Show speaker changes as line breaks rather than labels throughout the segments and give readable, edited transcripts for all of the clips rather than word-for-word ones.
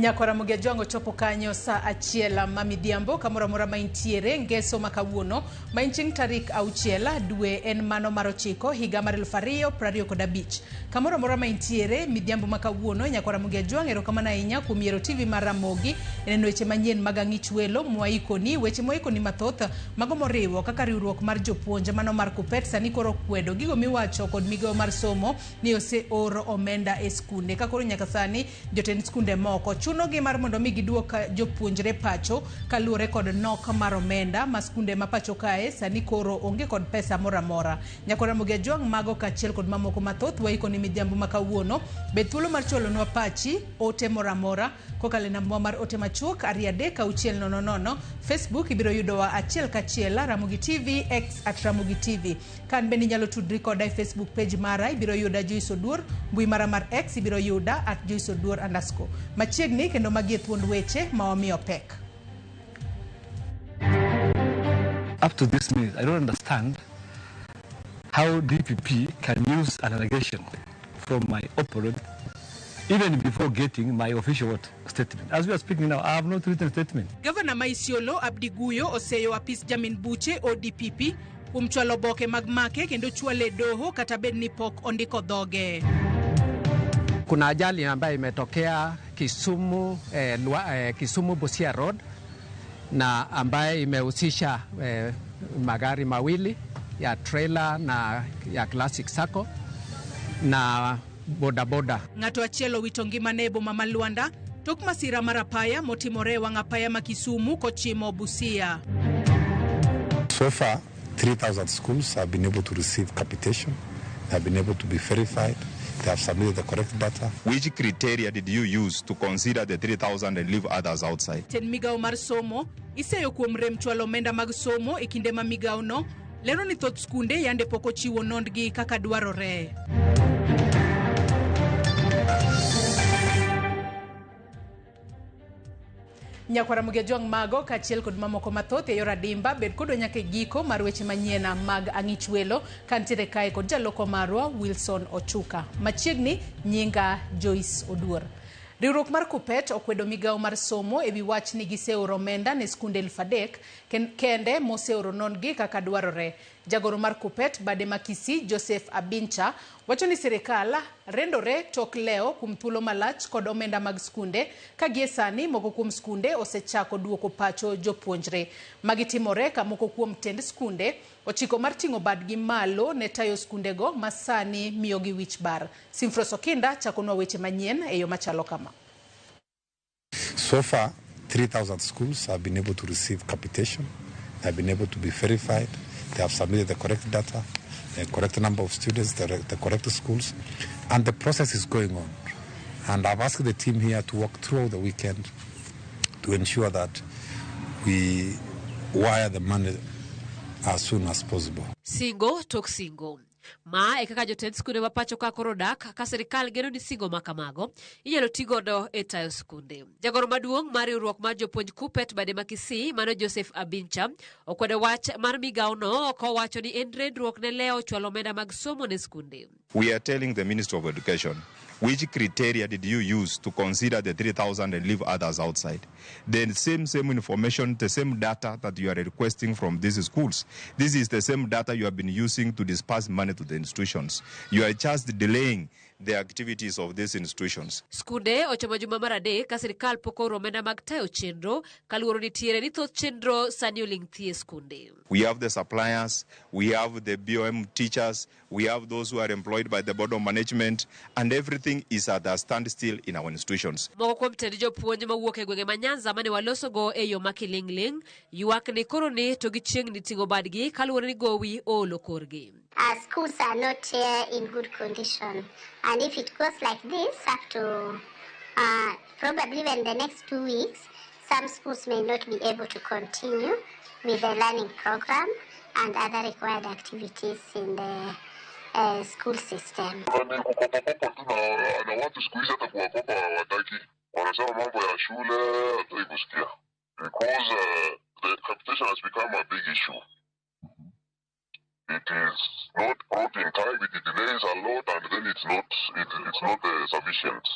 Nyakwara Ramogi Ajwang' ochopo kanyo saa achiel ma midhiambo kamoro amora ma intiere ngeso ma kawuono ma en chieng' tarik auchiel dwe en mano mar ochiko higa mar 2025. Kamoro amora ma intiere midhiambo ma kawuono Nyakwara Ramogi Ajwang' erokamano ahinya kuom yiero TV mar Ramogi e neno weche manyien mag ang'ich welo mwaikoni weche mwaikoni mathoth mago moriwo kaka riwruok mar jopuonj mano mar KUPPET sani koro kwedo gigo miwacho kod migawo mar somo ni oseor omenda e skunde ka koro nyaka sani Jotend skunde moko chunogi mar mondo mi giduok jopuonjre pacho kaluwore kod nok mar omenda ma skunde ma pacho kae sani koro onge kod pesa moro amora. Nyakwar Ramogi Ajwang' mago kaachiel kod mamoko mathoth waikoni midhiambo ma kawuono. Bed thuolo mar chwalonwa pachi, ote moro amora kokalo e nambwa mar ote machuok 23600. Facebook ibiro yudowa achiel kachiel Ramogi TV, X at Ramogi TV. Ka an bende inyalo tudri koda e Facebook page mara, ibiro yuda Joyce Oduor, mbui mara mar X ibiro yuda at Joyce Oduor underscore. Machiegni kendo magi e thuond weche ma wamiyo pek.
Up to this minute, I don't understand how DPP can use an allegation from my opponent even before getting my official what, statement. As we are speaking now, I have not written statement.
Gavana ma Isiolo Abdi Guyo oseyo apis jamin buche ODPP kuom chwalo oboke mag make kendo chwale e doho kata bed ni pok ondiko dhoge.
Kuna ajali ambayo imetokea Kisumu, Kisumu Busia Road na ambaye imehusisha magari mawili ya trailer na ya Classic Sacco na bodaboda.
Ng'ato achiel owito ngimane e boma ma Luanda tok masira mar apaya motimore e wang' apaya ma Kisumu kochimo Busia.
So far, 3,000 schools have been able to receive capitation. They have been able to be verified. They have submitted the correct data.
Which criteria did you use to consider the 3,000 and leave others outside?
Tend migawo mar somo iseyo kuom rem chwalo omenda mag somo e kinde ma migawono lero ni thoth skunde yande pok ochiwo nondgi kaka dwarore. Nyakwara Ramogi Ajwang' mago kaachiel kod mamoko mathoth e yor adimba bed kodwa nyaka e giko mar weche manyien mag ang'ich welo kantiere kae kod jaloko marwa Wilson Ochuka. Machiegni nyinga Joyce Oduor. Riwruok mar KUPPET okwedo migawo mar somo ewi wach ni giseoro omenda ne skunde 3000 kende moseoro nondgi kaka dwarore. Jagoro mar KUPPET bade ma Kisii Joseph Abincha wacho ni sirikal rendore tok lewo kuom thuolo malach kod omenda mag skunde ka gie sani moko kuom skunde osechako duoko pacho jopuonjre. Magi timore ka moko kuom tend skunde ochiko mar ting'o badgi malo ne tayo skundego ma sani miyogi wich bar. Simfros Okinda chakonwa weche manyien e yo machalo kama.
So far, 3,000 schools have been able to receive capitation. They have been able to be verified. They have submitted the correct data, the correct number of students, the correct schools, and the process is going on. And I've asked the team here to work through the weekend to ensure that we wire the money as soon as possible.
Singo tok singo. Ma e kaka jotend skunde ma pacho ka koro dak ka sirkal geno ni singo ma kamago inyalo ti godo e tayo skunde. Jagoro maduong' mar riwruok mar jopuonj KUPPET bade ma Kisii mano Joseph Abincha okwedo wach mar migawono kowacho ni en rendruok ne lewo chwalo omenda mag somo ne skunde.
We are telling the Ministry of Education, which criteria did you use to consider the 3,000 and leave others outside? The same information, the same data that you are requesting from these schools. This is the same data you have been using to disperse money to the institutions. You are just delaying the activities of these institutions.
Skunde ochomo juma mar adek ka sirkal pok ooro omenda mag tayo chenro kaluoro nitiere ni thoth chenro sani oling' thi e skunde.
We have the suppliers, we have the BOM teachers, we have those who are employed by the Board of Management, and everything is at a standstill in our institutions.
Moko kuom tend jopuonj mawuok e gwenge ma Nyanza mane walosogo e yo ma kiling'ling' ywak ni koro ni to gichiegni ting'o badgi kaluwore ni gowi oolo korgi.
Our schools are not in good condition, and if it goes like this up to probably even the next 2 weeks, some schools may not be able to continue with the learning program and other required activities in the school system.
Ni kukopakopa tu na watu siku hizi hata kuwakopa hawataki. Wanasema mambo ya shule hatutaki kusikia. Because the capitation has become a big issue. It is not brought in time, it delays a lot, and then it's not sufficient.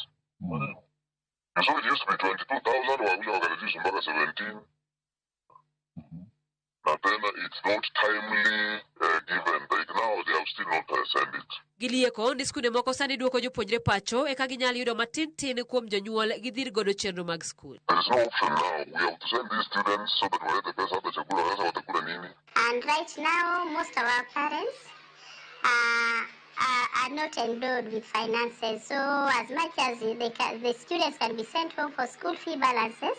You saw it used to be 22,000, wakuja wakareduce mpaka 17. Na tena it's not timely given. Like now they have still not sent it.
Gilieko ni skunde moko sani duoko jopuonjre pacho eka ginyal yudo matin tin kuom jonyuol gidhir godo chenro mag skul.
There is no option now. We have to send these students so that walete pesa hata chakula, sasa watakula nini?
And right now, most of our parents are not endowed with finances. So as much as the students can be sent home for school fee balances,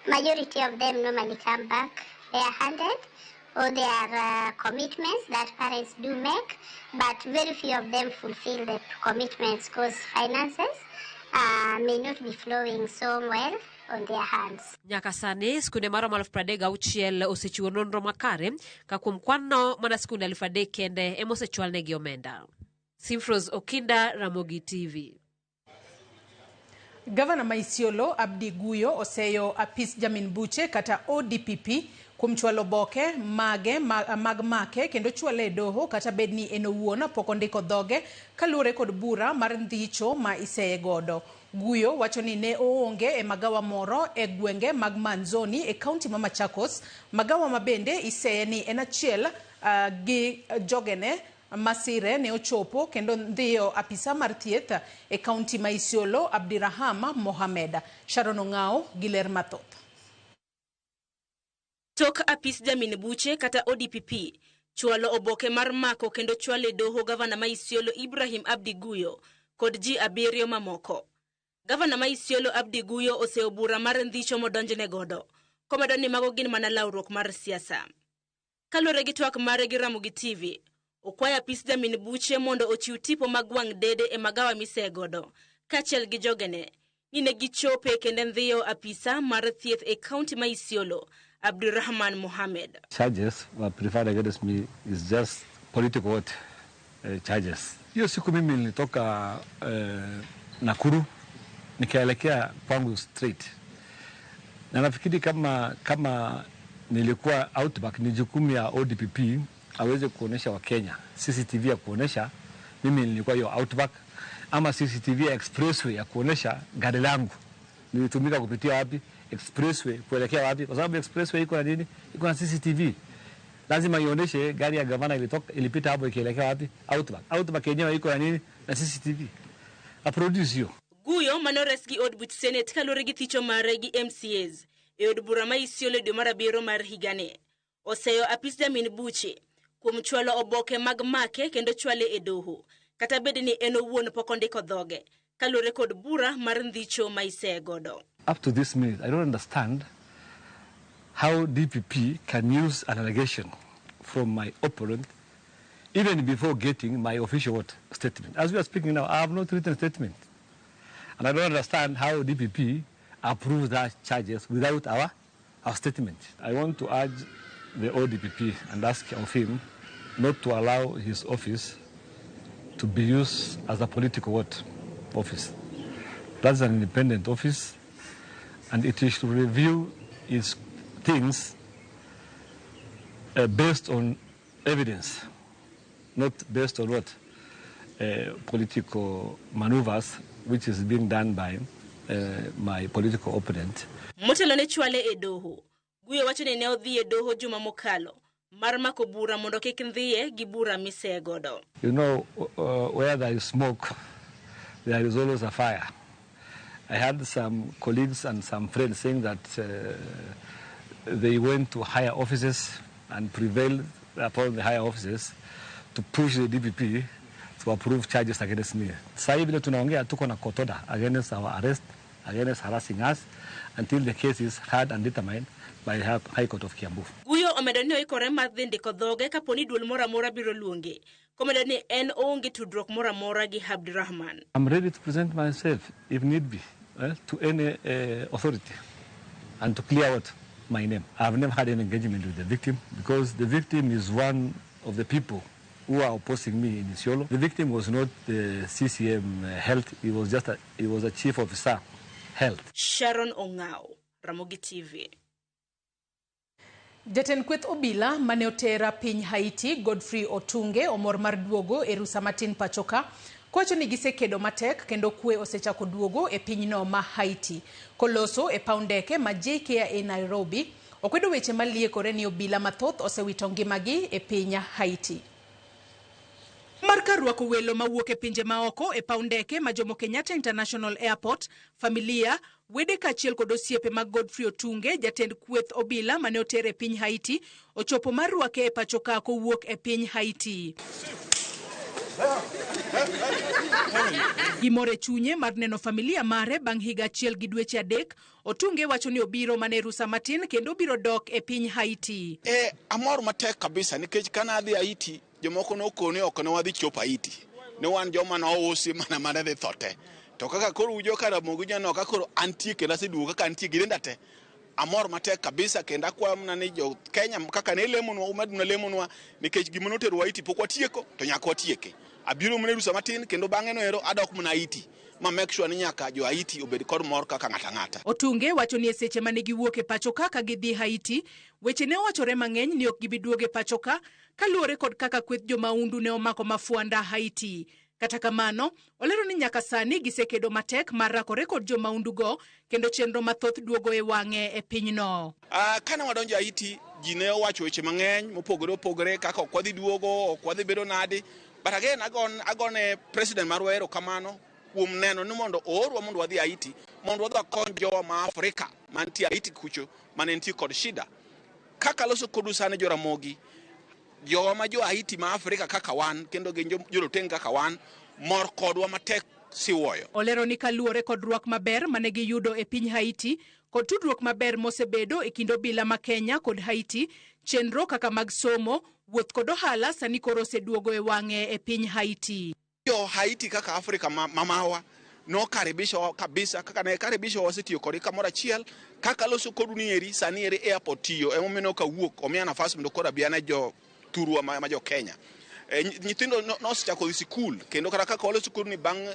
majority of them normally come back bare-handed, or there are commitments that parents do make, but very few of them fulfill the commitments because finances may not be flowing so well on their hands.
Nyaka sani skunde maromo 36,000 osechiwo nonro makare ka kuom kwan-no mana skunde 3,000 kende ema osechwalnegi omenda. Simfros Okinda, Ramogi TV.
Gavana ma Isiolo Abdi Guyo oseyo apis jamin buche kata ODPP kuom chwalo oboke mage mag make kendo chwale e doho kata bed ni en owuon pok ondiko dhoge kaluwore kod bura mar ndhicho ma iseye godo. Guyo wacho ni ne oonge e magawa moro e gwenge mag Manzoni e kaunti ma Machakos, magawa ma bende iseye ni en achiel gi jogene Masire ne ochopo kendo ndhiyo apisa mar thieth e kaunti ma Isiolo Abdirahama Mohamed. Sharon Ong'ao gi ler mathoth.
Tok apis jamin buche kata ODPP chwalo oboke mar mako kendo chwale doho gavana ma Isiolo Ibrahim Abdi Guyo kod ji 7 mamoko. Gavana ma Isiolo Abdi Guyo oseyo bura mar ndhicho modonjne godo, komedo ni mago gin mana lawruok mar siasa. Kaluwore gi twak mare gi Ramogi TV, okwayo apis jamin buche mondo ochiw tipo mag wang' dede e magawa misegodo kaachiel gi jogene ni ne gichope kendo ndhiyo apisa mar thieth e kaunti ma Isiolo Abdurrahman Mohamed.
Charges were preferred against me is just political charges. Hiyo siku mimi nilitoka Nakuru nikaelekea kwangu straight. Na nafikiri kama nilikuwa Outback ni jukumu ya ODPP aweze kuonesha wa Kenya CCTV ya kuonesha mimi nilikuwa hiyo Outback, ama CCTV ya expressway ya kuonesha gari langu nilitumika kupitia wapi, expressway kuelekea wapi, kwa sababu expressway iko na nini, iko na CCTV. Lazima ionyeshe gari ya gavana ilitoka, ilipita hapo ikielekea wapi, Outback. Outback yenyewe iko na nini, na CCTV. A produce hiyo.
Guyo manores gi od buch Senate kaluwore gi thicho mare gi MCAs e od bura ma Isiolo dwe mar abiriyo mar higani. Oseyo apis jamin buche kuom chwalo oboke mag make kendo chwale e doho, kata bed ni en owuon pok ondiko dhoge kaluwore kod bura mar ndhicho ma isegodo.
Up to this minute, I don't understand how DPP can use an allegation from my opponent even before getting my official statement. As we are speaking now, I have not written a statement. And I don't understand how DPP approves that charges without our statement. I want to urge the ODPP and ask of him not to allow his office to be used as a political office. That's an independent office, and it is to review its things based on evidence, not based on what political maneuvers, which is being done by my political opponent.
Motelo ne chwale e doho. Guyo wacho ni ne odhi e doho juma mokalo mar mako bura mondo kik ndhiye gi bura misegodo.
You know, where there is smoke, there is always a fire. I had some colleagues and some friends saying that they went to higher offices and prevailed upon the higher offices to push the DPP to approve charges against me. Sasa hivi tunaongea tuko na court order against our arrest, against harassing us until the case is heard and determined by the High Court of Kiambu.
Guyo omedo ni oikore mar dhi ndiko dhoge kapo ni duol moro amora biro luonge. Komedo ni en oonge tudruok moro amora gi Abdirahman.
I'm ready to present myself if need be to any authority and to clear out my name. I've never had any engagement with the victim because the victim is one of the people who are opposing me in Isiolo. The victim was not the CCM health, he was just he was a chief officer health.
Sharon Ongao, Ramogi TV.
Jatend kweth obila mane otera piny Haiti Godfrey Otunge omor mar duogo e rusa matin pachoka Kowacho ni gisekedo matek kendo kwe osechako duogo e pinyno ma Haiti. Koloso e paw ndeke ma JKIA Nairobi, okwedo weche maliekore ni obila mathoth osewito ngimagi e piny Haiti. Mar kar rwako welo mawuok e pinje maoko e paw ndeke ma Jomo Kenyatta International Airport, familia, wede kaachiel kod osiepe mag Godfrey Otunge, jatend kweth obila mane oter e piny Haiti, ochopo mar rwake e pacho ka kowuok e piny Haiti. Gimor e chunye mar neno familia mare bang' higa achiel gi dweche 3, Otunge wacho ni obiro mana e rusa matin kendo obiro dok e piny Haiti.
Amor matek kabisa nikech kana adhi Haiti, jomoko nokone ok ne wadhi chopo Haiti. Ne wan joma nousi mana mane dhi tho te. To kaka koro ujo ka Ramogi janeno ka koro antie kendo aseduogo kaka antie gi denda te. Amor matek kabisa kendo akwayo mana ni jo Kenya kaka ne lemonwa, umed mana lemonwa nikech gima notero Haiti pok watieko to nyaka watieke. Abiro mana e rusa matin kendo bang'e no ero adok mana Haiti ma make sure ni nyaka jo Haiti obed kod mor kaka ng'ato ang'ata.
Otunge wacho ni e seche mane giwuok e pacho ka ka gidhi Haiti, weche ne owachore mang'eny ni ok gibi duogo e pacho ka kaluwore kod kaka kweth jomaundu ne omako mafuanda Haiti. Kata kamano, olero ni nyaka sani gisekedo matek mar rakore kod jomaundugo kendo chenro mathoth duogo e wang'e e pinyno.
Kane wadonjo Haiti, ji ne owacho weche mang'eny mopogore opogore kaka ok wadhi duogo, ok wadhi bedo nadi. But again, agone president marwa erokamano kuom neno ni mondo oorwa mondo wadhi Haiti, mondo wadhi wakony jowa ma Afrika mantie Haiti kucho mane nitie kod shida. Kaka loso kodu sani Joramogi, jowa ma jo Haiti ma Afrika kaka wan kendo gin joroteng' kaka wan, mor kodwa matek siwoyo.
Olero ni kaluwore kod rwak maber mane giyudo e piny Haiti kod tudruok maber mosebedo e kind obila ma Kenya kod Haiti, chenro kaka mag somo, wuoth kod ohala sani koro oseduogo e wang'e e piny Haiti.
Jo Haiti kaka Afrika mamawa nokaribisho kabisa, kaka ne karibisho wasetiyo kodgi kamoro achiel, kaka loso kodu ni eri sani eri airport tiyo, emomiyo ne kawuok omiya nafas mondo koro abi ane jo thurwa ma jo Kenya. Nyithindo nosechako dhi sikul kendo kata kaka waloso kodu ni bang'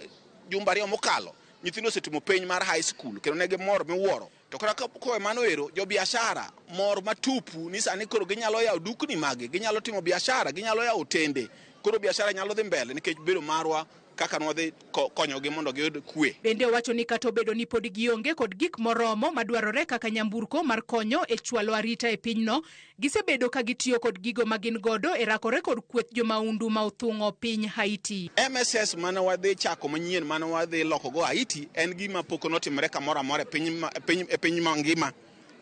jumbe 2 mokalo, nyithindo osetimo penj mar high school kendo ne gimor miwuoro. To kata kowe mano ero, jo biashara mor matupu ni sani koro ginyalo yawo dukni magi, ginyalo timo biashara, ginyalo yawo otende. Koro biashara nyalo dhi mbele nikech bedo marwa kaka nwadhi konyogi mondo giyud kwe.
Bende owacho ni kata obedo ni pod gionge kod gik moromo madwarore kaka nyamburko mar konyo e chwalo arita e pinyno, gisebedo ka gitiyo kod gigo ma gin godo e rakore kod kweth jomaundu ma othung'o piny Haiti.
MSS mane wadhi chako manyien mane wadhi lokogo Haiti en gima pok notimore kamoro amora e piny mangima.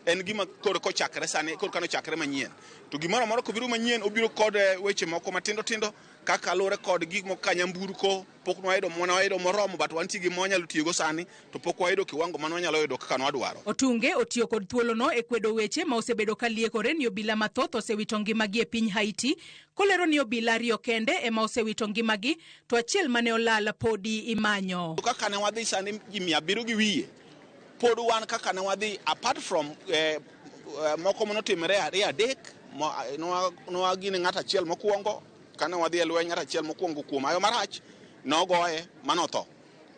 En gima koro kochakre sani, koro kano chakre manyien. To gimoro amora kobiro manyien, obiro kod weche moko matindo tindo kaka luwore kod gik moko ka nyamburko, pok nwayudo mwana wayudo moromo, but wantie gi mwanyalo tiyogo sani, to pok wayudo kiwango mane wanyalo yudo kaka nwadwaro.
Otunge otiyo kod thuolono e kwedo weche ma osebedo ka liekore ni obila mathoth osewito ngimagi e piny Haiti, kolero ni obila 2 kende ema osewito ngimagi, to achiel mane olal podi imanyo.
Kaka ne wadhi sani ji 700 gi wiye, pod wan kaka ne wadhi apart from moko manotimore 2 3, nowagine ng'ato achiel mokwongo, kane wadhi e lweny ng'ato achiel mokwongo kuom ayo marach, nogoye manotho,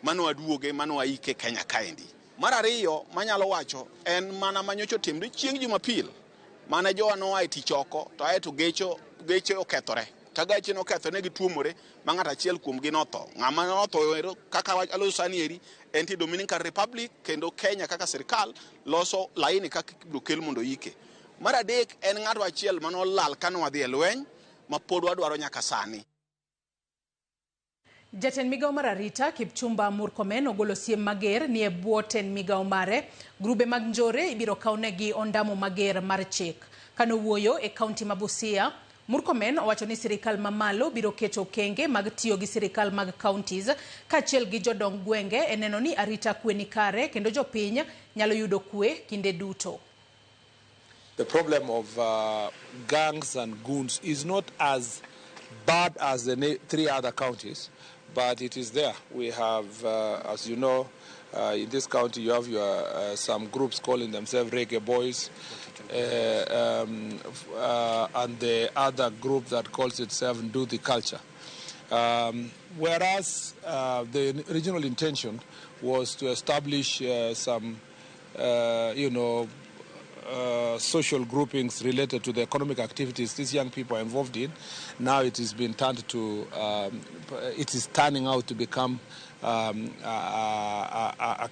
mano waduoge, mano waike Kenya kaendi. Mar ariyo manyalo wacho en mana manyocha otimre chieng' Jumapil, mane jowa noa e tich oko, to ae to geche okethore. Ka gache nokethore ne gituomore ma ng'ato achiel kuomgi notho. Ng'ama notho ero kaka aloso sani eri entie Dominican Republic, kendo Kenya kaka sirikal loso laini kaka ibiro kel mondo oike. Mar adek en ng'ato achiel manolal kane wadhi e lweny ma pod wadwaro nyaka sani.
Jatend migawo mar arita Kipchumba Murkomen ogolo siem mager ni e bwo tend migawo mare, grube mag njore ibiro kawnegi ondamo mager mar chik. Kanowuoyo e kaunti ma Busia, Murkomen owacho ni sirikal mamalo biro keto okenge mag tiyo gi sirikal mag counties kaachiel gi jodong gwenge e neno ni arita kwe ni kare kendo jopiny nyalo yudo kwe kinde duto.
The problem of gangs and goons is not as bad as the 3 other counties, but it is there. We have, as you know, in this county you have your, some groups calling themselves Reggae Boys, and the other group that calls itself Nduthi Culture. Whereas the original intention was to establish some, social groupings related to the economic activities these young people are involved in. Now it has been turned to, it is turning out to become a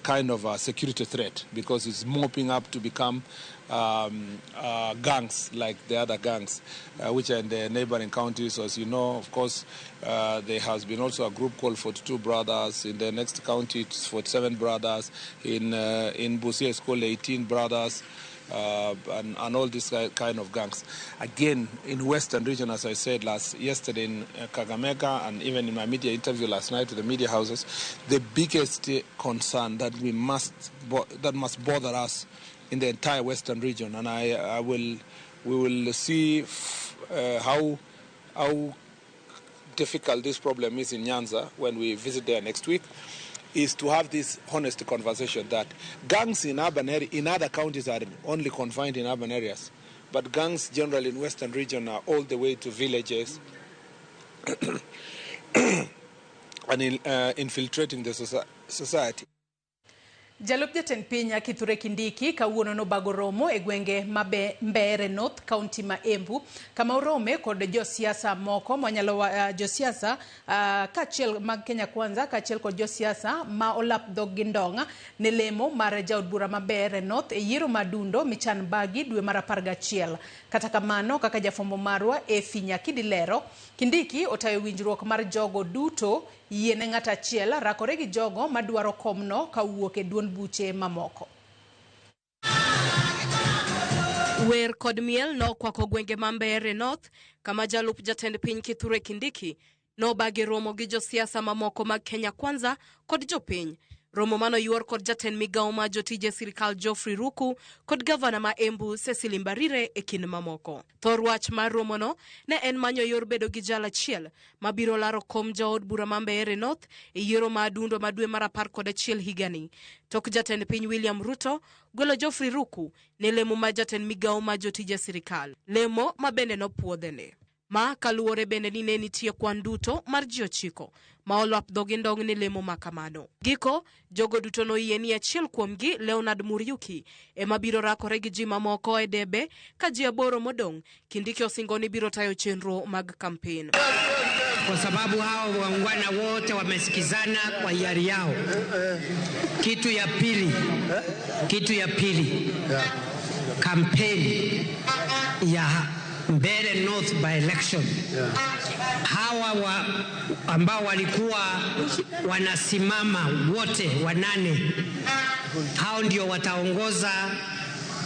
kind of a security threat, because it's mopping up to become gangs like the other gangs, which are in the neighboring counties. As you know, of course, there has been also a group called 42 Brothers. In the next county, it's 47 Brothers. In Busia, it's called 18 Brothers. And all these kind of gangs. Again, in Western region, as I said yesterday in Kakamega, and even in my media interview last night to the media houses, the biggest concern that we must that must bother us in the entire Western region, and we will see how difficult this problem is in Nyanza when we visit there next week, is to have this honest conversation that gangs in urban area, in other counties, are only confined in urban areas, but gangs generally in Western region are all the way to villages and infiltrating the society.
Jalup jatend piny Kithure Kindiki kawuono nobago romo e gwenge ma Mbeere North, county ma Embu, kama orome kod josiasa moko manyalo josiasa kaachiel mag Kenya Kwanza kaachiel kod josiasa ma olap dhog gi ndong' ne lemo mar jaod bura ma Mbeere North e yiero madundo michan bagi dwe mar 11. Kata kamano, kaka jafwambo marwa Efi Nyakidi lero, Kindiki otayo winjruok mar jogo duto yiene ng'at achiel rakore gi jogo madwaro komno kawuok e duond buche mamoko.
Wer kod miel nokwako gwenge ma Mbeere North, kama jalup jatend piny Kithure Kindiki nobagi romo gi josiasa mamoko mag Kenya Kwanza kod jopiny. Romo mano yuor kod jatend migawo ma jotije sirikal Geoffrey Ruku kod gavana ma Embu Cecily Mbarire e kind mamoko. Thor wach mar romono ne en manyo yor bedo gi jal achiel mabiro laro kom jaod bura ma Mbeere North e yiero ma adundo ma dwe mar 11 higani. Tok jatend piny William Ruto gwelo Geoffrey Ruku ne lemo ma jatend migawo ma jotije sirikal, lemo ma bende nopuodhene. Ma kaluwore bende ni ne nitie kwan duto mar ji 9 ma olwap dhogi ndong' ne lemo ma kamano. Giko, jogo duto noyie ni achiel kuomgi, Leonard Muriuki, ema biro rakore gi ji mamoko e debe ka ji 8 modong'. Kindiki osingo ni biro tayo chenro mag kampen.
Kwa sababu hao waungwana wote wamesikizana kwa hiari yao. Kitu ya pili, kampeni ya Mbeere North by election. Hawa ambao walikuwa wanasimama wote 8, hao ndio wataongoza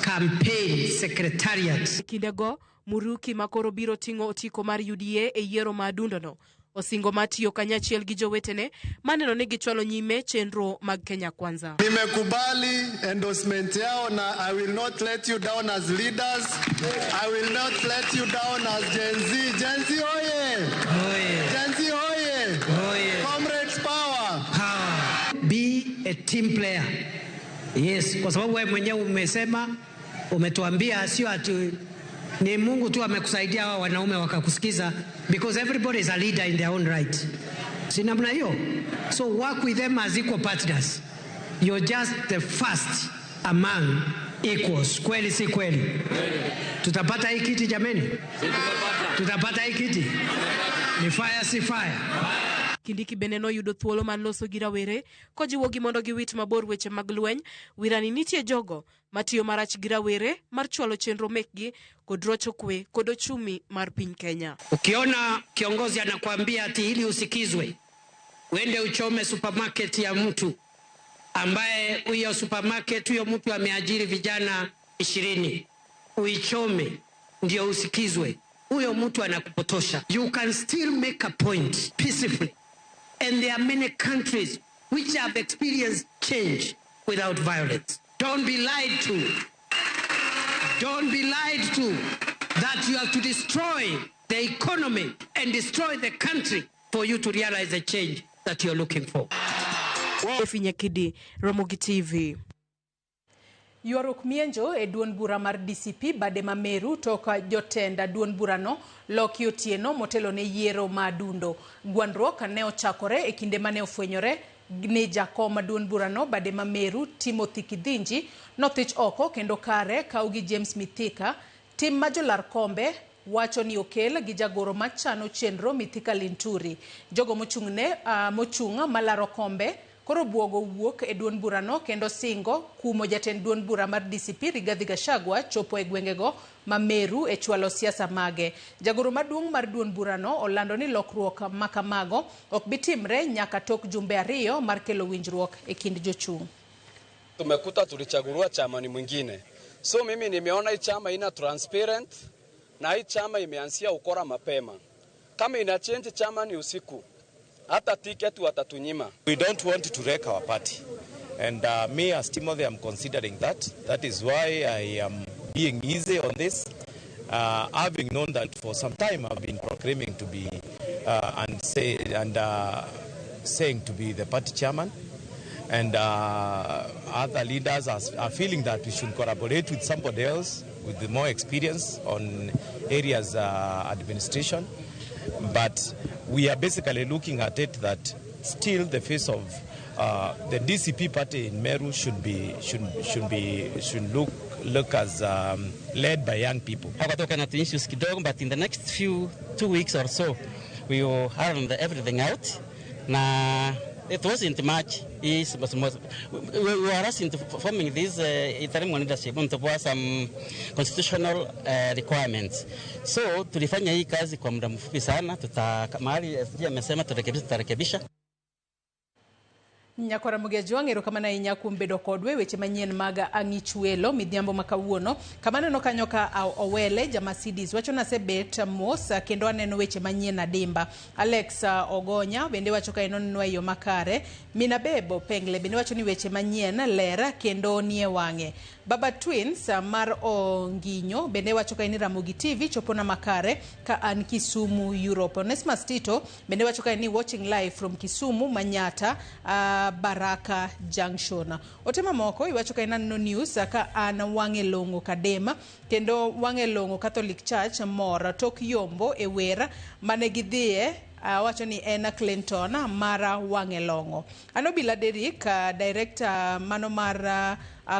campaign secretariat.
Kindego, Muriuki makoro biro ting'o otiko mar UDA e yiero ma adundono osingo matiyo kanyachiel gi jowetene maneno ni gichwalo nyime chenro mag Kenya Kwanza.
Nimekubali endorsement yao na I will not let you down as leaders. I will not let you down as Gen Z. Gen Z oye! Oye. Gen Z oye! Oye. Comrades power!
Power. Be a team player. Yes, kwa sababu wewe mwenyewe umesema, umetuambia sio ati ni Mungu tu amekusaidia hawa wanaume wakakusikiza, because everybody is a leader in their own right. Si namna hiyo? So work with them as equal partners. You're just the first among equals. Kweli si kweli? Tutapata hii kiti jameni? Tutapata hii kiti? Ni fire si fire?
Kindiki bende noyudo thuolo mar loso gi rawere kojiwogi mondo giwit mabor weche mag lweny. Wirani nitie jogo matiyo marach gi rawere mar chwalo chenro mekgi kod rocho kwe kod ochumi mar piny Kenya.
Ukiona kiongozi anakuambia ati ili usikizwe uende uchome supermarket ya mtu ambaye huyo supermarket huyo mtu ameajiri vijana 20, uichome ndio usikizwe, huyo mtu anakupotosha. You can still make a point peacefully. And there are many countries which have experienced change without violence. Don't be lied to. Don't be lied to that you have to destroy the economy and destroy the country for you to realize the change that you're looking for.
Efi Nyakidi, Ramogi TV.
Ywaruok mienjo e duond bura mar DCP bade ma Meru toka jotend duond burano loki otieno motelo ne yiero ma adundo. Gwandruok ne ochakore e kinde mane ofwenyore ni jakom duond burano bade ma Meru Timothy Kithinji nothich oko kendo kare kaw gi James Mithika. Tim ma jolar kombe wacho ni okel gi jagoro machano chenro Mithika Linturi. Jogo mochung'ne mochung' malaro kombe koro buogo wuok e duond burano kendo singo kumo jatend duond bura mar DCP Rigathi Gachagua chopo e gwengego ma Meru e chwalo siasa mage. Jagoro maduong' mar duond burano olando ni lokruok makamago ok bi timre nyaka tok jumbe 2 mar kelo winjruok e kind jochung'.
Tumekuta tulichaguliwa chama ni mwingine. So mimi nimeona hii chama ina transparent na hii chama imeanzia ukora mapema. Kama ina change chama ni usiku, hata ticket watatunyima.
We don't want to wreck our party. And me as Timothy, I'm considering that. That is why I am being easy on this. Having known that for some time I've been proclaiming to be saying to be the party chairman. And other leaders are feeling that we should collaborate with somebody else with more experience on areas administration. But we are basically looking at it that still the face of the DCP party in Meru should look as led by young people.
Issues kidogo, but in the next few 2 weeks or so, we will iron everything out. Na it wasn't much. We were into forming this interim leadership to some constitutional requirements. So tulifanya hii kazi kwa muda mfupi sana, tutamali SG amesema tutarekebisha.
Nyakora Mugejwang' erokamano ahinya kuom bedo kodwa e weche manyien mag Ang'ichwelo midhiambo ma kawuono. Kama aneno kanyo ka Owele Jamasidis wacho nasebet mos kendo aneno weche manyien adimba. Alex Ogonya bende wacho ka enonwa e yo makare. Mina Bebo Pengle bende wacho ni weche manyien ler kendo nie wang'e. Baba Twins mar Onginyo bende wacho ka ni Ramogi TV chopona makare ka an Kisumu Europe. Onesmus Tito bende wacho ka ni watching live from Kisumu Manyata Baraka Junction. Ote mamoko iwacho ka inaneno news ka an wang'e long'o Kadema kendo wang'e long'o Catholic Church mor tok yombo e wer mane gidhiye wacho ni en Clinton mara wang'e long'o. Anobila Derrick director mano mar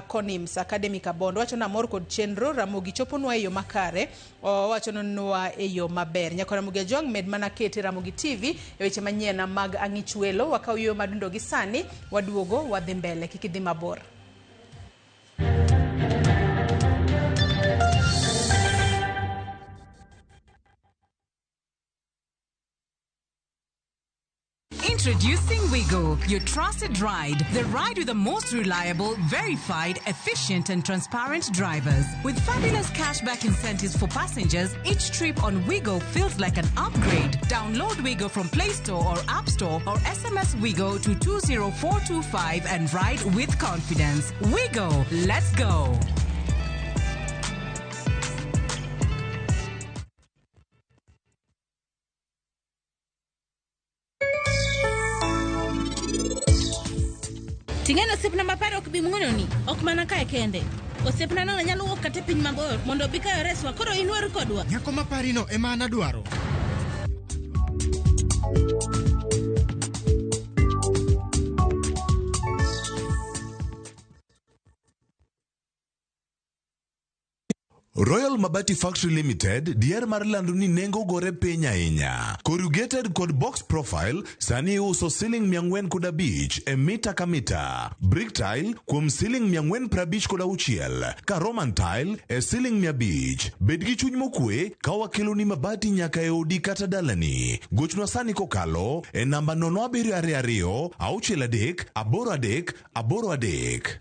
Conims Academy Kabondo wacho na mor kod chenro Ramogi choponwa e yo makare, owacho nonwa e yo maber. Nyakora Mugejwang' med mana kete Ramogi TV e weche manyien mag Ang'ichwelo. Wakaw yo madundo gi sani waduogo wadhi mbele, kik idhi mabor.
Introducing Wigo, your trusted ride. The ride with the most reliable, verified, efficient and transparent drivers. With fabulous cashback incentives for passengers, each trip on Wigo feels like an upgrade. Download Wigo from Play Store or App Store or SMS Wigo to 20425 and ride with confidence. Wigo, let's go.
Ting'eno osiepna maparo ok bi muononi, ok mana kae kende. Osiepna no nyalo wuok kata e piny mabor mondo obi kae oreswa, koro inwar kodwa.
Nyako maparino ema an adwaro.
Royal Mabati Factory Limited dier mar lando ni nengo gore piny ahinya. Corrugated kod box profile sani iuso siling 405 e mita ka mita. Brick tile kuom siling 456 ka Roman tile e siling 500. Bed gi chuny mokwe ka wakeloni mabati nyaka e odi kata dalani. Gochnwa sani kokalo e namba 0722 63 83 83.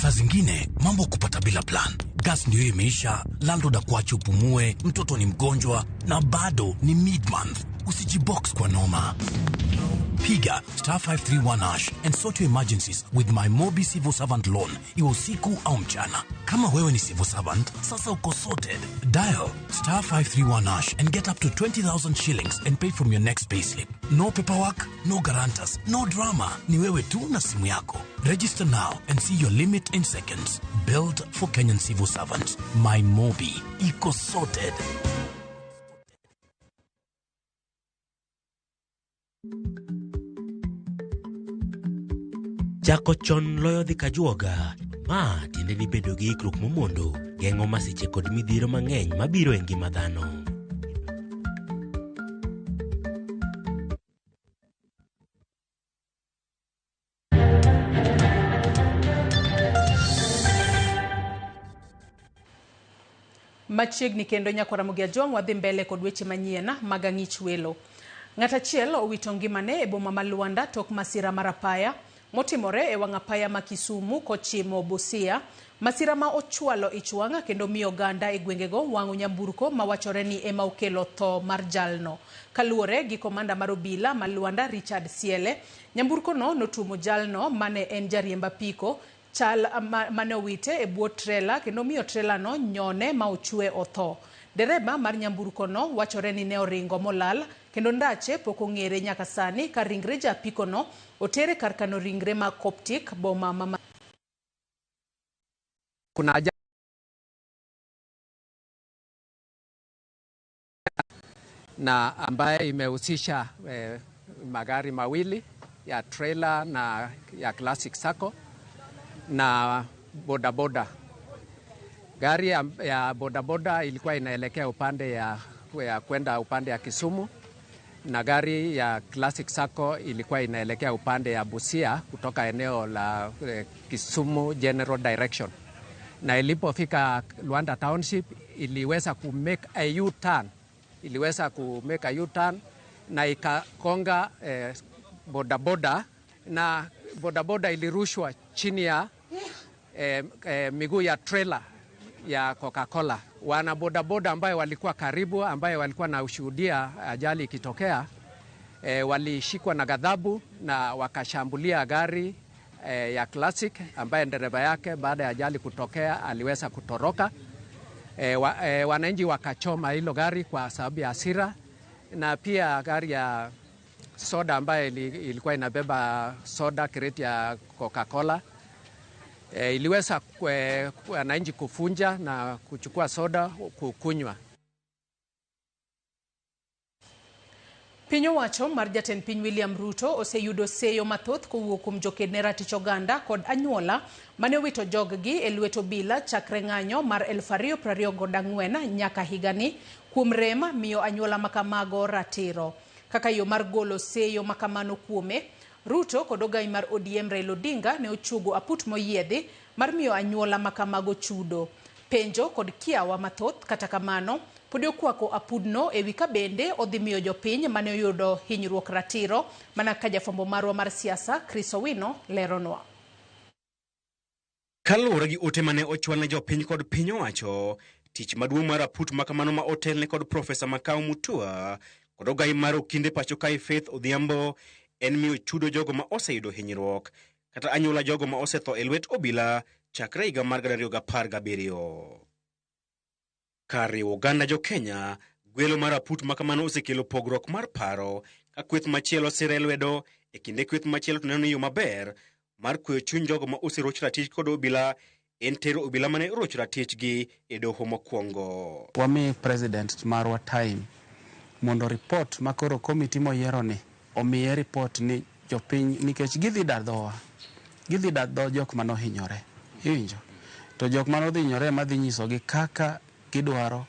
Saa zingine mambo kupata bila plan. Gas ndio imeisha, landlord akuache upumue, mtoto ni mgonjwa na bado ni mid-month. Usijibox kwa noma. Piga star 531 hash and sort your emergencies with my Mobi Civil Servant Loan. Iwe usiku au mchana. Kama wewe ni civil servant, sasa uko sorted. Dial star 531 hash and get up to 20,000 shillings and pay from your next payslip. No paperwork, no guarantors, no drama. Ni wewe tu na simu yako. Register now and see your limit in seconds. Built for Kenyan civil servants. My Mobi. Iko sorted.
Chako chon loyo dhi kajuoga. Ma tiende ni bedo gi ikruok momondo geng'o masiche kod midhiero mang'eny mabiro e ngima dhano.
Machiegni kendo nyakwara Ramogi Ajwang' wadhi mbele kod weche manyien mag ang'ich welo. Ng'at achiel owito ngimane e boma ma Luanda tok masira mar apaya motimore e wang' apaya ma Kisumu kochimo Busia. Masira ma ochwalo ich wang' kendo miyo oganda e gwengego wang'o nyamburko mawachore ni ema okelo tho mar jalno. Kaluwore gi komanda mar obila ma Luanda Richard Siele, nyamburko no notuomo jalno mane en jariemb apiko chal mane owite e bwo trela kendo miyo trela no nyone ma ochwe otho. Dereba mar nyamburko no wachore ni ne oringo molal kendo ndache pok ong'ere nyaka sani ka ringre ja apiko no otere kar kano ringre ma Coptic boma ma
Kuna ajali na ambaye imehusisha magari mawili ya trailer na ya Classic Sacco na bodaboda. Gari ya bodaboda ilikuwa inaelekea upande ya kwenda upande ya Kisumu, na gari ya Classic Sacco ilikuwa inaelekea upande ya Busia kutoka eneo la Kisumu General Direction. Na ilipofika Luanda Township iliweza ku make a U-turn. Iliweza ku make a U-turn na ikakonga bodaboda, na bodaboda ilirushwa chini ya miguu ya trailer ya Coca-Cola. Wana bodaboda ambaye walikuwa karibu, ambaye walikuwa na ushuhudia ajali ikitokea, walishikwa na ghadhabu na wakashambulia gari ya Classic ambaye dereva yake baada ya ajali kutokea aliweza kutoroka. Wananchi wakachoma hilo gari kwa sababu ya hasira, na pia gari ya soda ambaye ilikuwa inabeba soda crate ya Coca-Cola iliweza wananchi kufunja na kuchukua soda kukunywa.
Piny owacho mar jatend piny William Ruto oseyudo seyo mathoth kowuok kuom joked ne ratich oganda kod anyuola mane owito jog-gi e lwet obila chakre ng'anyo mar 2024 nyaka higani kuom rem miyo anyuola makamago ratiro. Kaka yo mar golo seyo makamano kuome, Ruto kod ogai mar ODM Raila Odinga ne ochuogo aput moyiedhi mar miyo anyuola makamago chudo. Penjo kod kiawa mathoth kata kamano pod okwako apudno ewi ka bende odhi miyo jopiny mane oyudo hinyruok ratiro, mana ka jafwambo marwa mar siasa Chris Owino leronwa.
Kaluwore gi ote mane ochwal ne jopiny kod piny owacho, tich maduong' mar aput makamano ma otelne kod Profesa Makau Mutua kod ogai mar okinde pacho kae Faith Odhiambo en miyo chudo jogo ma oseyudo hinyruok kata anyuola jogo ma osetho e lwet obila chakre higa mar 2017. Kar riwo oganda jo Kenya, gwelo mar aput makamano osekelo pogruok mar paro ka kweth machielo sire lwedo e kinde kweth machielo to neno ni yo maber mar kweyo chuny jogo ma oseroch ratich kod obila en tero obila mane oroch ratichgi e doho mokwongo.
Wami president marwa time mondo report makoro komiti moyiero ni omiye report ni jopiny, nikech gidhi dar dhowa, gidhi dar dho jok manohinyore, iwinjo? To jok manohinyore madhi nyisogi kaka gidwaro,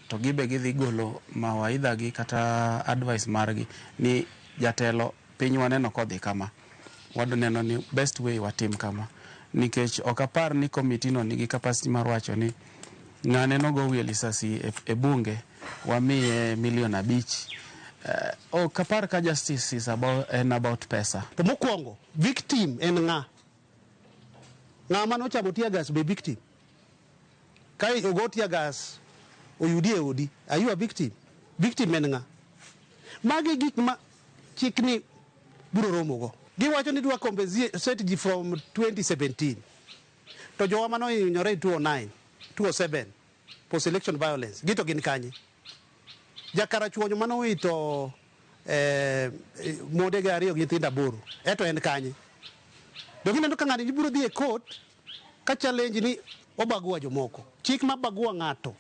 to gibe gidhi golo mawaidha gi kata advice margi ni jatelo piny waneno kodhi kama, wadwa neno ni best way watim kama, nikech ok apar ni komiti no nigi capacity mar wacho ni ng'ane nogo wiye lisasi e bunge wamiye milion 5. Ok apar ka justice is about, en about pesa.
To mokwongo victim en ng'a? Ng'a manochamo tear gas be victim? Ka ogo tear gas oyudi e odi, are you a victim? Victim en ng'a? Magi gik ma chikni biro romogo. Giwacho ni dwa compensate ji from 2017. To jowa manohinyore 2009, 2007 post election violence, gito gin kanye? Jakarachuonyo manowito mondege 2 gi nyithindo 8, eto en kanye? To gineno ka ng'ani biro dhi e court ka challenge ni obagua jomoko. Chik mabagua ng'ato,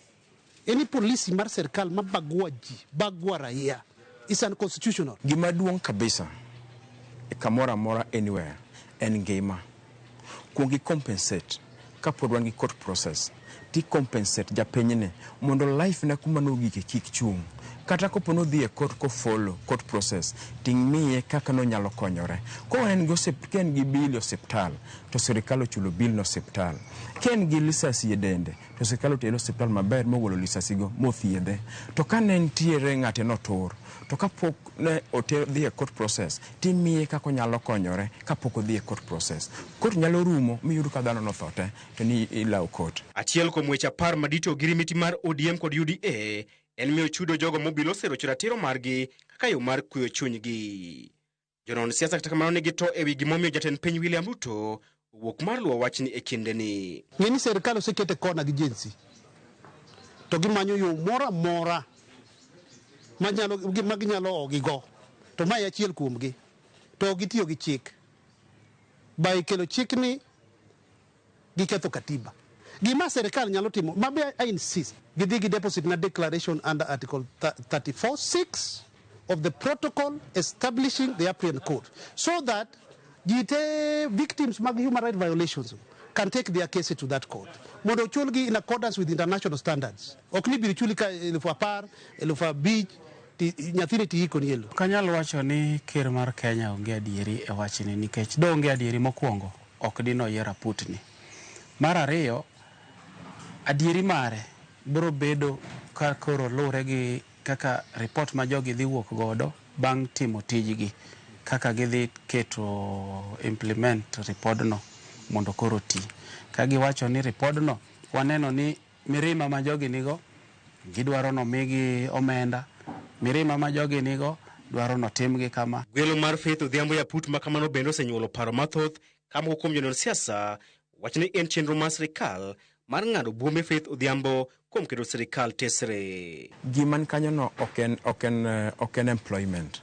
any policy mar sirkal mabagua ji, bagua raia, Is unconstitutional.
Gima duong' kabisa e kamoro amora anywhere en ngima. Kuong i compensate kapod wan gi court process ti compensate japinyni mondo life ne kuma nogike kik chung'. Kata kopo nodhi e court ko follow court process timiye kaka nonyalo konyore. Ka en gi ka en gi bill e osiptal to sirikal ochulo bill no osiptal. Ka en gi lisasi e dende to sirikal otere osiptal maber mogolo lisasi go mothiedhe. To ka ne nitiere ng'ate notur to kapok ne oter dhi e court process timiye kaka onyalo konyore kapok odhi e court process. Court nyalo rumo miyud ka dhano notho te to ni ilawo court.
Achiel kuom weche 10 madito ogirimiti mar ODM kod UDA en miyo chudo jogo mobilo serocho ratiro margi kaka yo mar kweyo chunygi. Jonon siasa kata kamano nigi to ewi gimomiyo jatend piny William Ruto owuok mar luwo wachni e kindeni.
Ng'e ni sirikal osekete kona gi Gen Z to gimanyo yo moro amora ma ginyalo ogigo to mae achiel kuomgi to gitiyo gi chik by kelo chikni giketho katiba. Gima sirikal nyalo timo mabe I insist gidhi gi deposit na declaration under article 34(6) of the protocol establishing the Appian Court so that ji te victims mag human rights violations can take their case to that court mondo ochulgi in accordance with international standards. Ok ni biro chuli ka 10,000, 5,000 nyathini tiiko ni elo.
Ok anyal wacho ni ker mar Kenya onge adieri e wachni nikech do onge adieri mokwongo ok dino yier aputni. Mar ariyo, adieri mare biro bedo ka koro luwre gi kaka report ma jogi dhi wuok godo bang' timo tijgi, kaka gidhi keto implement repodno mondo koro ti. Ka giwacho ni repodno, waneno ni mirima ma jogi nigo, gidwaro nomigi omenda, mirima ma jogi nigo, dwaro notimgi kama.
Gwelo mar Faith Odhiambo ya put ma kamano bende osenyuolo paro mathoth ka moko kuom jonon siasa wacho ni en chenro mar sirikal mar ng'ado buombe Faith Odhiambo kuom keto sirikal tesre.
Gima ni kanyo no ok en employment,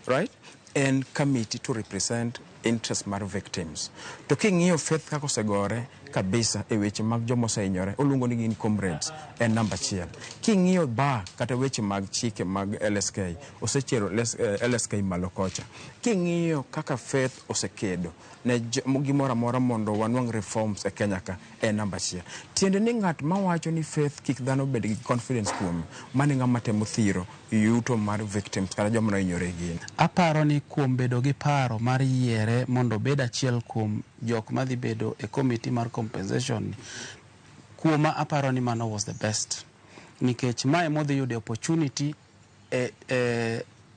right? En committee to represent interest mar victims. To king'iyo Faith kaka osegore kabisa e weche mag joma osehinyore, oluongo ni gin comrades, en namba achiel. King'iyo bar kata weche mag chike mag LSK, osechiero LSK malo kocha. King'iyo kaka Faith osekedo ne gimoro amora mondo wanwang' reforms e Kenya ka, en namba achiel. Tiende ni ng'at mawacho ni Faith kik dhano bed gi confidence kuome, mano e ng'ama temo thiro yuto mar victims kata joma nohinyore gin.
Aparo ni kuom bedo gi paro mar yiere mondo obed achiel kuom jok madhi bedo e committee mar compensation, kuoma aparo ni mano was the best. Nikech mae modhi yudo opportunity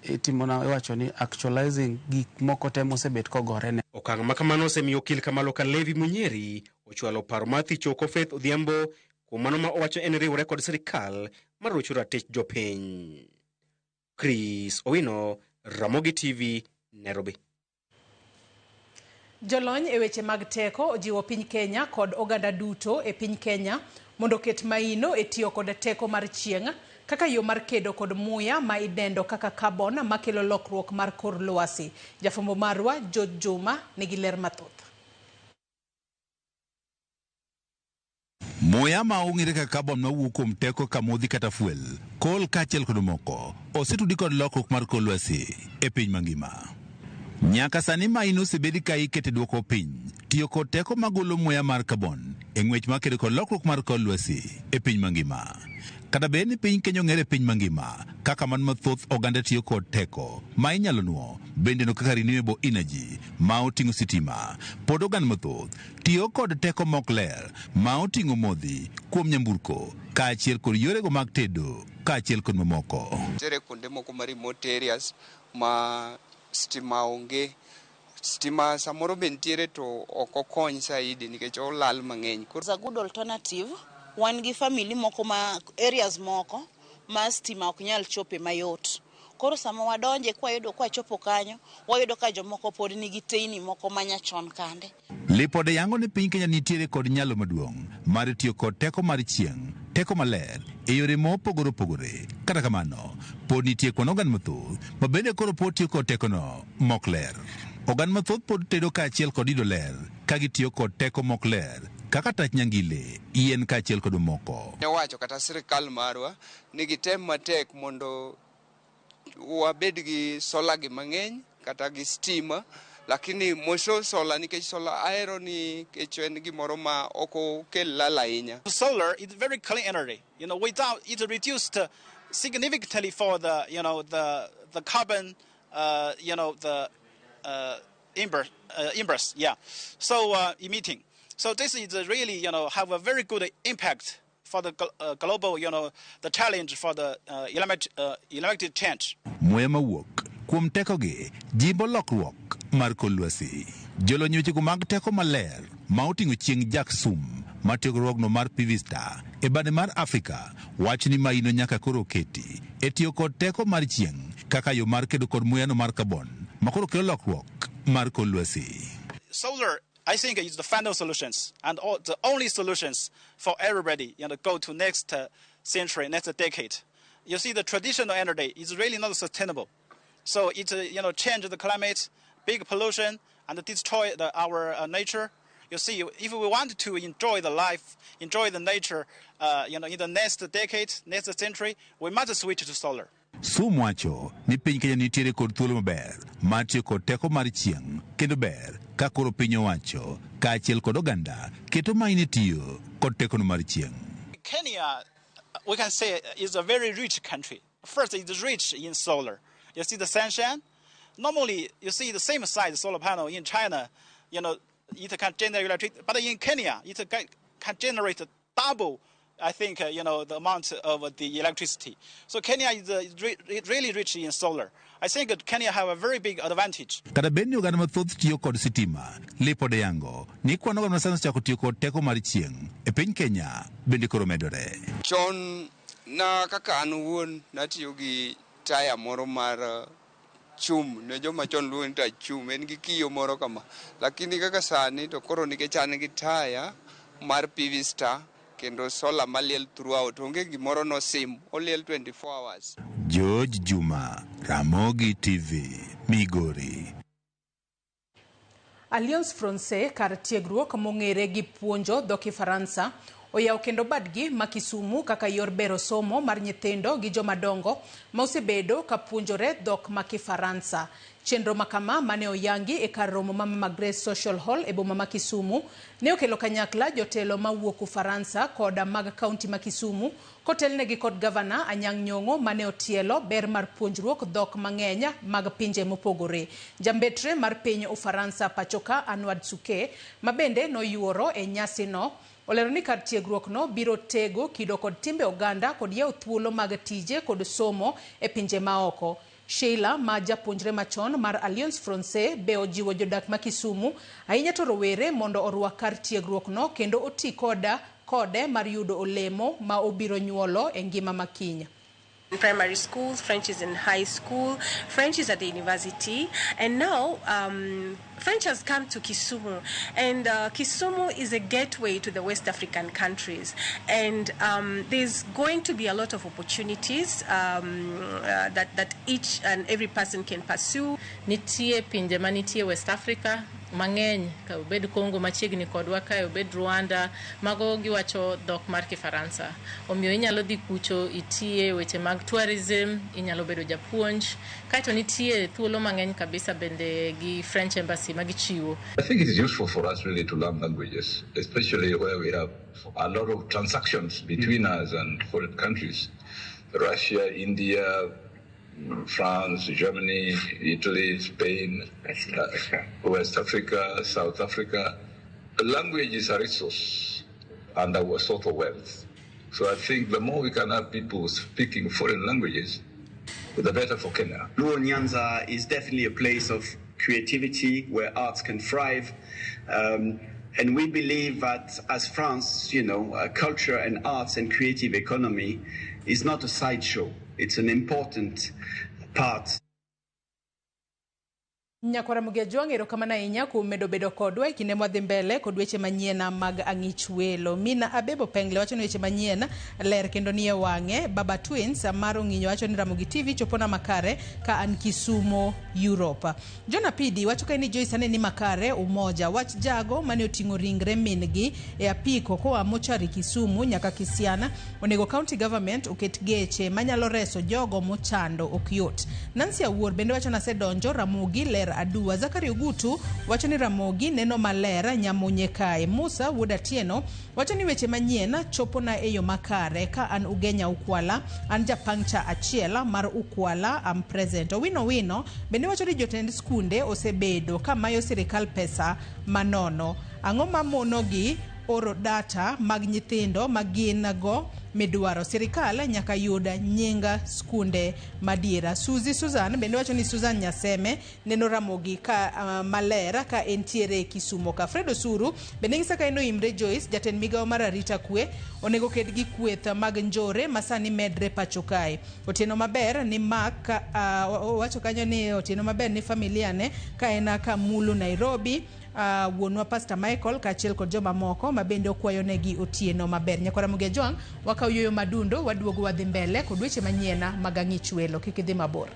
itimona iwacho ni actualizing gik moko te mosebet kogore ne.
Okang' ma kamano osemiyo okil Kamalo Kalevi Munyeri ochwalo paro mar thicho oko Faith Odhiambo kuom mano ma owacho en riwore kod sirikal mar rocho ratich jopiny. Chris Owino, Ramogi TV, Nairobi.
Jolony e weche mag teko ojiwo piny Kenya kod oganda duto e piny Kenya mondo oket maino e tiyo kod teko mar chieng' kaka yo mar kedo kod muya ma idendo kaka carbon makelo lokruok mar kor lwasi. Jafwambo marwa George Juma nigi ler mathoth.
Muya ma ong'ere kaka carbon mawuok kuom teko kamodhi kata fuel, coal kaachiel kod moko, osetudi kod lokruok mar kor lwasi e piny mangima. Nyaka sani maino osebedi ka ikete duoko piny tiyo kod teko magolo muya mar carbon e ng'wech mar kedo kod lokruok mar kor lwasi e piny mangima. Kata bed ni piny Kenya ong'ere e piny mangima kaka man mathoth oganda tiyo kod teko ma inyalo nuo bende no kaka renewable energy ma oting'o sitima, pod oganda mathoth tiyo kod teko mok ler ma oting'o modhi kuom nyamburko kaachiel kod yorego mag tedo kaachiel kod mamoko.
Nitiere kuonde moko ma remote areas ma stima onge, stima samoro be nitiere to ok okony saidi nikech olal mang'eny.
It's a good alternative. Wan gi family moko ma areas moko ma stima ok nyal chope mayot. Koro sama wadonje kwayudo kwachopo kanyo, wayudo ka jomoko pod nigi teyni moko manyachon kande.
Lipode yango ni piny Kenya nitiere kod nyalo maduong' mar tiyo kod teko mar chieng', teko maler e yore mopogore opogore. Kata kamano, pod nitie kwan oganda mathoth ma bende koro pod tiyo kod tekono mok ler. Oganda mathoth pod tedo kaachiel kod yudo ler ka gitiyo kod teko mok ler kaka tach nyangile, yien kaachiel kod mamoko.
Owacho kata sirikal marwa ni gitem matek mondo wabed gi solar gi mang'eny kata gi stima, lakini moso solar nikech solar ahero nikech en gimoro ma ok okel lal ahinya.
Solar is very clean energy. Without it reduced significantly for the you know the carbon the embers, yeah. So emitting. So this is really have a very good impact for the global the challenge for the electric change.
Muya mawuok kuom tekogi jimbo lokruok mar kor lwasi. Jolony wechego mag teko maler ma oting'o chieng' Jack Sum ma tiegruogno mar PV Star e bade mar Afrika wacho ni maino nyaka koro keti e tiyo kod teko mar chieng' kaka yo mar kedo kod muyano mar carbon ma koro kelo lokruok mar kor lwasi.
Solar, I think, is the final solutions and all, the only solutions for everybody, go to next century, next decade. You see, the traditional energy is really not sustainable. So it change the climate, big pollution, and destroy our nature. You see, if we want to enjoy the life, enjoy the nature, in the next decade, next century, we must switch to solar.
Sum wacho ni piny Kenya nitiere kod thuolo maber mar tiyo kod teko mar chieng' kendo ber ka koro piny owacho kaachiel kod oganda keto maino tiyo kod tekono mar chieng'.
Kenya, we can say, is a very rich country. First, it's rich in solar. You see the sunshine. Normally, you see the same size solar panel in China, it can generate electricity. But in Kenya, it can generate double, I think, the amount of the electricity. So Kenya is really rich in solar. I think Kenya have a very big advantage.
Kata bed ni oganda mathoth tiyo kod sitima, lipode yango ni kwan oganda masani osechako tiyo kod teko mar chieng' e piny Kenya bende koro medore.
Chon na kaka an owuon natiyo gi taya moro mar chum, ne joma chon luongo ni tach chum, en gi kiyo moro kama. Lakini kaka sani to koro nikech an gi taya mar PV Star kendo solar maliel throughout, onge gimoro nosim, oliel 24 hours.
George Juma, Ramogi TV, Migori.
Alliance Francaise kar tiegruok mong'ere gi puonjo dho Kifaransa oyawo kendo badgi ma Kisumu kaka yor bero somo mar nyithindo gi jomadongo ma osebedo ka puonjore dhok ma Kifaransa. Chenro makama mane oyangi e kar romo ma Mama Grace Social Hall e boma ma Kisumu ne okelo kanyakla jotelo mawuok Ufaransa koda mag kaunti ma Kisumu kotelnegi kod gavana Anyang' Nyong'o mane otielo ber mar puonjruok dhok mang'eny mag pinje mopogore. Jambetre mar piny Ufaransa pachoka Anwar Suke ma bende noyuoro e nyasino olero ni kar tiegruok no biro tego kido kod timbe oganda kod yawo thuolo mag tije kod somo e pinje maoko. Sheila ma japuonjre machon mar Alliance Francaise be ojiwo jodak ma Kisumu ahinya to rowere mondo orwak kar tiegruok no kendo oti kode mar yudo olemo ma obiro nyuolo e ngima ma kiny.
In primary schools, French is in high school, French is at the university, and now French has come to Kisumu, and Kisumu is a gateway to the West African countries, and there's going to be a lot of opportunities that each and every person can pursue.
Nitie pinje manitie West Africa mang'eny, ka obed Congo machiegni kodwa kae, obed Rwanda, mago giwacho dhok mar Kifaransa. Omiyo inyalo dhi kucho itiye weche mag tourism, inyalo bedo japuonj, kaeto nitie thuolo mang'eny kabisa bende gi French Embassy magichiwo.
I think it is useful for us really to learn languages, especially where we have a lot of transactions between us and foreign countries, Russia, India, France, Germany, Italy, Spain, West Africa, South Africa. Language is a resource and our sort of wealth. So I think the more we can have people speaking foreign languages, the better for Kenya.
Luo Nyanza is definitely a place of creativity where arts can thrive. And we believe that as France, culture and arts and creative economy is not a sideshow. It's an important part.
Nyakwara Mugejwang', erokamano ahinya kuom medo bedo kodwa e kinde mwadhi mbele kod weche manyien mag ang'ich welo. Mina Abebo Pengle wacho ni weche manyien ler kendo nie wang'e. Baba Twins mar Ong'inyo wacho ni Ramogi TV chopona makare ka an Kisumo, Europe. John Apidi wacho kae ni Joyce ane ni makare Umoja. Wach jago mane oting'o ringre min-gi e apiko koa mochari Kisumu nyaka Kisiana onego county government oket geche manyalo reso jogo mochando ok yot. Nancy Awuor bende wacho ni asedonjo Ramogi ler aduwa. Zakari Ogutu wacho ni Ramogi neno maler nyamunye kae. Musa Wuod Atieno wacho ni weche manyien chopona e yo makare ka an Ugenya Ukwala, an japangcha achiel mar Ukwala, am present. Owino Wino bende wacho ni jotend skunde osebedo ka mayo sirikal pesa manono. Ang'o mamonogi oro data mag nyithindo ma gin go midwaro? Sirikal nyaka yud nying skunde madiera. Suzy Susan bende wacho ni Susan Nyaseme neno Ramogi ka maler ka entiere Kisumo ka. Fred Osuru bende ng'isa ka en oimre Joyce, jatend migawo mar arita kwe onego ked gi kweth mag njore ma sani medre pacho kae. Otieno maber ni Mark, owacho kanyo ni otieno maber ni familia ne ka en Kamulu Nairobi. Wuonwa Pastor Michael kaachiel kod jomamoko ma bende okwayo negi otieno maber. Nyakwara Mugejwang', wakaw yueyo madundo, waduogo wadhi mbele kod weche manyien mag ang'ich welo. Kik idhi mabor.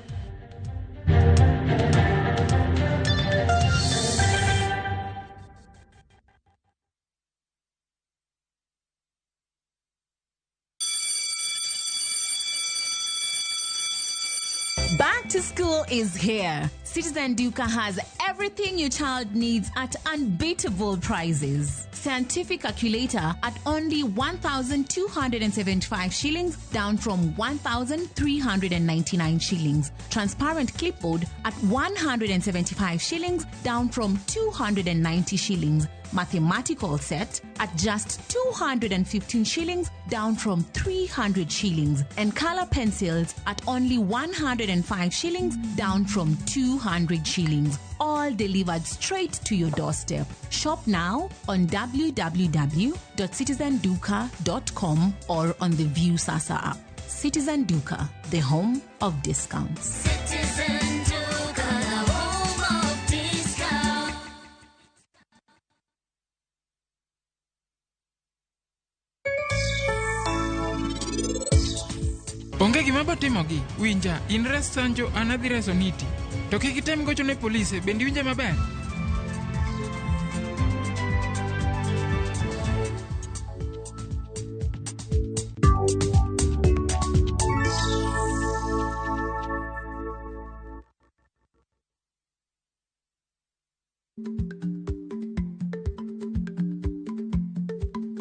Back to school is here. Citizen Duka has everything your child needs at unbeatable prices. Scientific calculator at only 1,275 shillings, down from 1,399 shillings. Transparent clipboard at 175 shillings, down from 290 shillings. Mathematical set at just 215 shillings, down from 300 shillings. And color pencils at only 105 shillings, down from 200 shillings. All delivered straight to your doorstep. Shop now on www.citizenduka.com or on the View Sasa app. Citizen Duka, the home of discounts.
Citizen Duka, the home of discounts.
Onge gima botimogi, winja, in res Sancho an adhi reso Niti. To kik item gocho ne polise, bende iwinja maber?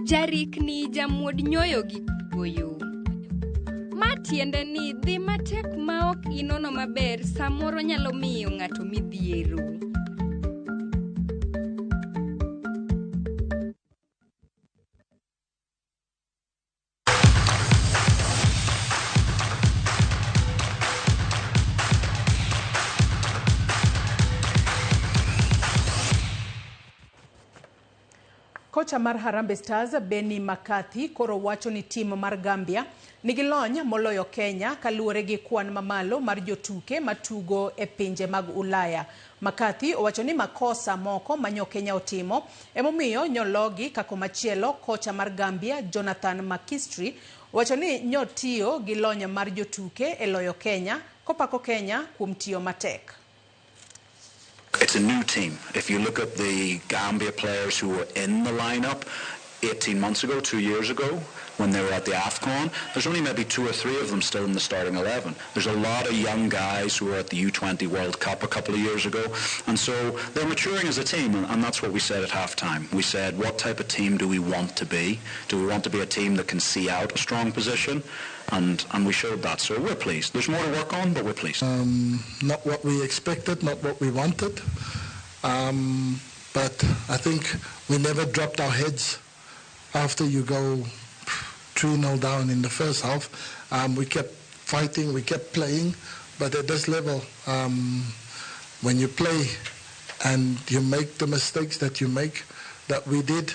Jarikni jamuod nyoyo gi goyo. Ma tiende ni dhi matek ma ok inono maber samoro nyalo miyo ng'ato midhiero.
Kocha mar Harambee Stars Benni McCarthy koro wacho ni tim mar Gambia nigi lony moloyo Kenya kaluwore gi kwan mamalo mar jotuke matugo e pinje mag Ulaya. McCarthy owacho ni makosa moko manyo Kenya otimo emomiyo nyologi kako machielo. Kocha mar Gambia Jonathan McKinstry owacho ni nyotiyo gi lony mar jotuke e loyo Kenya kopako Kenya kuom tiyo matek.
It's a new team. If you look at the Gambia players who were in the lineup 18 months ago, 2 years ago, when they were at the AFCON, there's only maybe 2 or 3 of them still in the starting 11. There's a lot of young guys who were at the U20 World Cup a couple of years ago, and so they're maturing as a team, and that's what we said at halftime. We said, what type of team do we want to be? Do we want to be a team that can see out a strong position? And we showed that, so we're pleased. There's more to work on, but we're pleased.
Not what we expected, not what we wanted, but I think we never dropped our heads after you go 3-0 down in the first half. We kept fighting, we kept playing, but at this level, when you play and you make the mistakes that you make, that we did,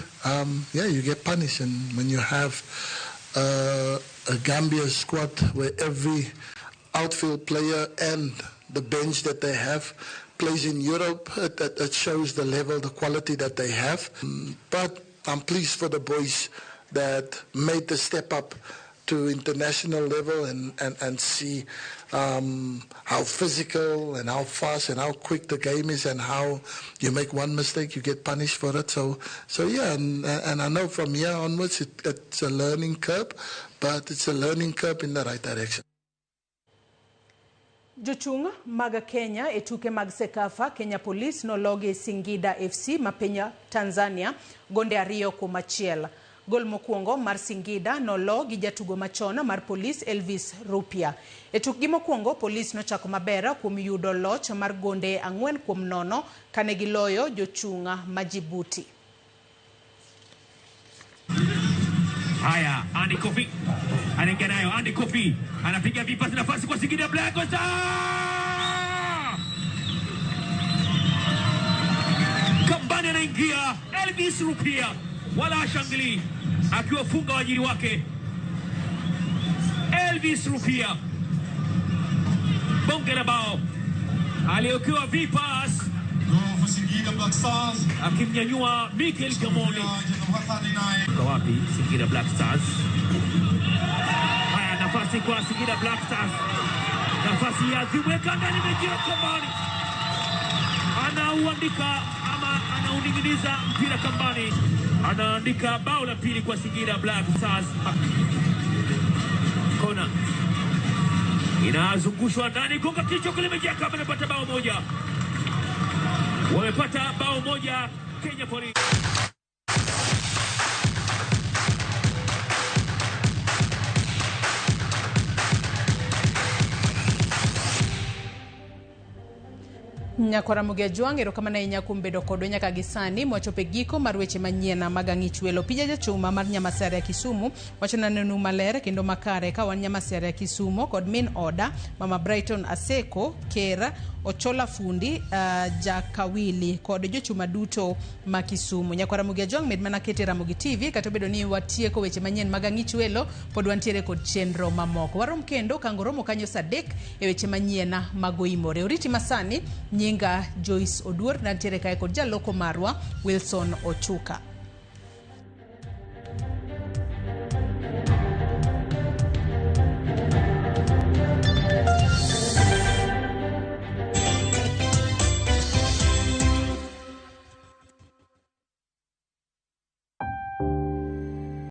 yeah, you get punished. And when you have a Gambia squad where every outfield player and the bench that they have plays in Europe. It shows the level, the quality that they have. But I'm pleased for the boys that made the step up to international level and see how physical and how fast and how quick the game is, and how you make one mistake, you get punished for it. So yeah, and I know from here onwards it's a learning curve, but it's a learning curve in the right direction.
Jochung' mag Kenya e tuke mag CECAFA, Kenya Police nologi Singida FC ma piny Tanzania gonde 2-1. Gol mokwongo mar Singida nolo gi jatugo machon mar Police Elvis Rupia. E tukgi mokwongo, Police nochako maber kuom yudo loch mar gonde 4-0 kane giloyo jochung' ma Djibouti.
Haya, Andy Kofi anaingia nayo. Andy Kofi anapiga vipasi, nafasi kwa Singida Black Stars. Kambani anaingia Elvis Rupia, wala hashangilii, akiwafunga waajiri wake. Elvis Rupia, bonge la bao, aliyokiwa vipas akimnyanyua Mikel Gamoni. Kwa wapi Singida Black Stars? Haya, nafasi kwa Singida Black Stars, nafasi ya kimweka ndani, imeingia kambani, anauandika ama anauning'iniza mpira kambani, anaandika bao la pili kwa Singida Black Stars. Kona inazungushwa ndani, gonga kichwa kile, imejia kama anapata bao moja. Wamepata bao moja Kenya Police.
Nyakora Mugia Jwang', erokamano ahinya kuom bedo kodwa nyaka gi sani. Mwachopo e giko mar weche manyien mag Ang'ich Welo. Pija Jachuma mar Nyamasaria Kisumu wachona nenu maler kendo makare ka wan Nyamasaria Kisumu kod min oda Mama Brighton Aseko, Ker Ochola Fundi, Jakawili kod jochuma duto ma Kisumu. Nyakwara Mugia Jwang', med mana kete Ramogi TV kata obedo ni watieko weche manyien mag Ang'ich Welo, pod wantiere kod chenro mamoko. Warom kendo kango romo kanyo saa 3 e weche manyien mag Oimore. Oriti masani, nyinga Joyce Oduor, nantiere kae kod jaloko marwa Wilson Ochuka.